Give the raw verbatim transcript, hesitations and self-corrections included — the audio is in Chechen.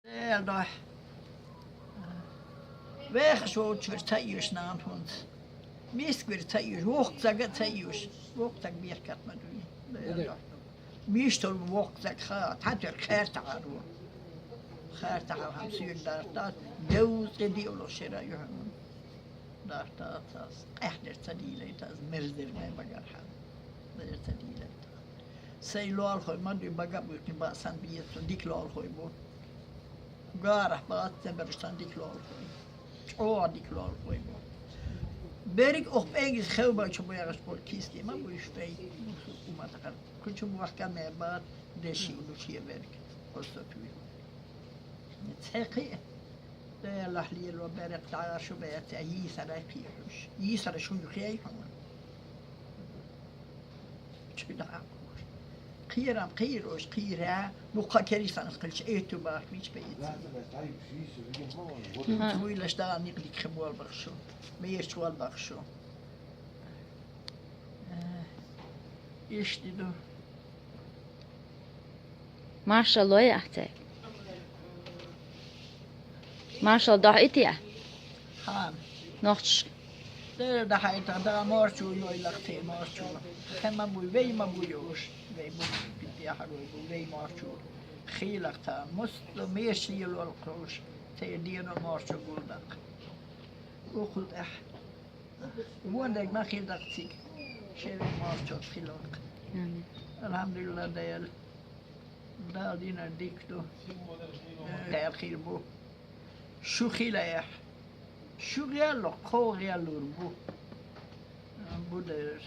Эл дохь. Вехаш волчуьра ца оьшу нана хӀунца. Мисквира ца оьшу, воккха цага ца оьшу. Воккха цага беркат ма дуй. Эл дохь. Миштал воккха цага ха, тхьатуьра хаьртахьар ву. Хаьртахьар хьан суьйра дарта, девза тӀе диъалуш шера юхьун. Дарта ас, къаьхьдер ца дийла ас, мерза дер май багар хьан. Дер ца дийла. Сай лоалахой ма дуй, бага буьккхина баа сан беза, цу дика лоалахой бу. Гарахь бац, цаберш сан дика лоалахой. ЧӀогӀа дика лоалахой бу. Берриг оха пӀегиз хевбачу боьгӀаш болу кисти ма буьйш бей. Ума тахар. Кучу бохка ме бац, деши ду шен берг. Оцо туьйху. Цхьа кхиъ. Делахь лело берех дӀа шу беца, йийсарай кхиъ хьуш. Йийсарай шуна хей хьуна. Чу дӀа а кхуш. Кхерам кхийрош, кхийра, буккха керистанас кхилча, э, ту бах, мич бейца. Ха. Вуйлаш дала никъ дикхи болбах шу. Меш чу болбах шу. Э, ишти ду. Маршалла лой ахьа цаьрга. Маршалла дохьа итя? Хьан. Нохчаш. Дера дахьайтах, да морчу йойлах те морчу. Хема буй, вей ма буй уж. Вей бу, питти ахьа буй, вей морчу. Хийлах та, муст, меш йилол кхуш. Те дено морчу гулдах. Ухул тӀехь. Вон дерг ма хир даккхий цига. Шеве морчо хиларх. Амин. Алхьамдулилла, Дела. Дала динар дика ду. Дела хир бу. Шу хилехь. Шу гӀелло, кхо гӀеллур бу. Бу дер.